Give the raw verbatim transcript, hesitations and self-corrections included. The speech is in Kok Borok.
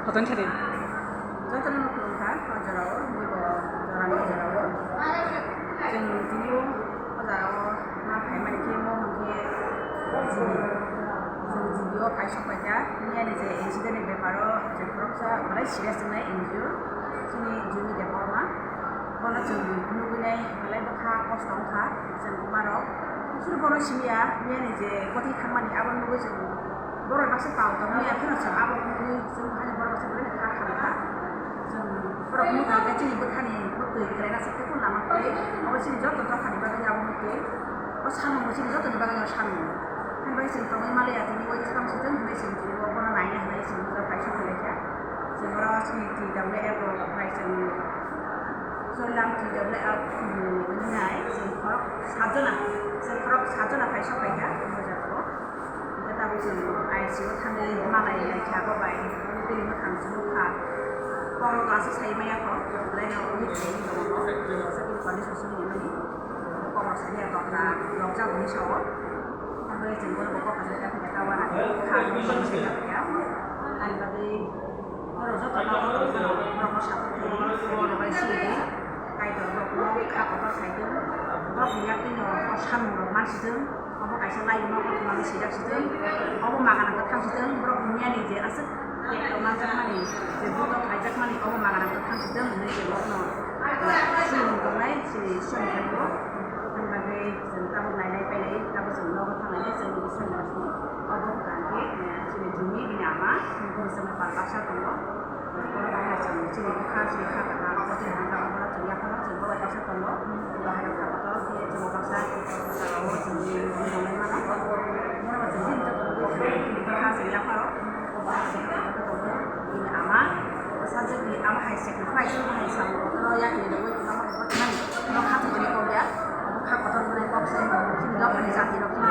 Jotono khulumkha o jorao, nini bo jorani jorao. Chwng tini o jorao ma phaimani khe mo hwnkhe G B. Chwng G B o phai sok paikha, miyani je incident ni beparo je khoroksa belai serious wngnai N G O, chini Jumi Debbarma. Bono chwng nugwi nai belai bwkha kosto wngkha, chwng buma rok. Chwng bono simi ya, miyani je kwthwi thangmani abo nugwi chwng borok baksa tal tongmani ya, phano chwng abo nugwi chwng hani borok baksa belai kha kha kha. Chwng borok nugwi khe chini bwkhani bwtwi kwlaina se tei lama kwrwi. Abo chini joto dophani bagwi abo bwtwi. O samung bo chini jotoni bagwi o samung. Hwnbai chwng tongwi maliya tini wai swkang sijwng hwnbai chwng tini bo bono naina hwnwi chwng bono kaisa hwnlaikha. Chwng oro chini T W F rok bai chwng Choilam T W F ni hwnwi nai chwng khorok satjona, chwng khorok satjona kaisa paikha o jagao. Hwnkhe tabuk chwng I C U o thangwi malai laikha abo bai tei mwkhang chumukha. Kokno aswk sai maya kho, belai no hwnwi thaiwi tongo bo. Aswk condition swnwi mani. Kokno sani ya kokna nokjak hwnwi sao. Hwnwi chwng bono bo kokno sai kha kha ta wana kha hwnwi sai kha kha. Ani bagwi borok joto no borok no support khlai, borok no bai sidi. Kaitor borok no kha kotor khai thung. Borok ni yak twi no samung rok man si thung. Obo kaisa laibuma kothoma no sijak si thung. Obo magana kwthang si thung. Borok ni miyani je aswk Tei manjakmani, je buto khaijakmani, obo magana kwthang si thung hwnwi chwng bono, ah, sini tongnai, sini siyam thangbo. Hwnba khe chwng tabuk nainai painai, tabuk chwng nogo thangnainai, chwng Iswrani basing. Obo hwnkha khe, eh, chini Jumi bini ama, chwng chwngno pal baksa tongo. Bono bai hai chwng chini bwkha, chini kha kaham, chini hamjak, obono chwng yaphano chwng bo bai baksa tongo. Bahai rok kha kotor khe chwng baksa, jagao chwng tongnai mano. Bono bai chwng chini joto rok bai chwng bwkha, chwng yapharo. Bini ama, sajwk ni ama hai sacrifice, ama hai samung, oro yakni rwui tongma rok tongmani, oro kha thwngmani kok ya, obo kha kotor wngnai kok se, chini dophani jati rok, chini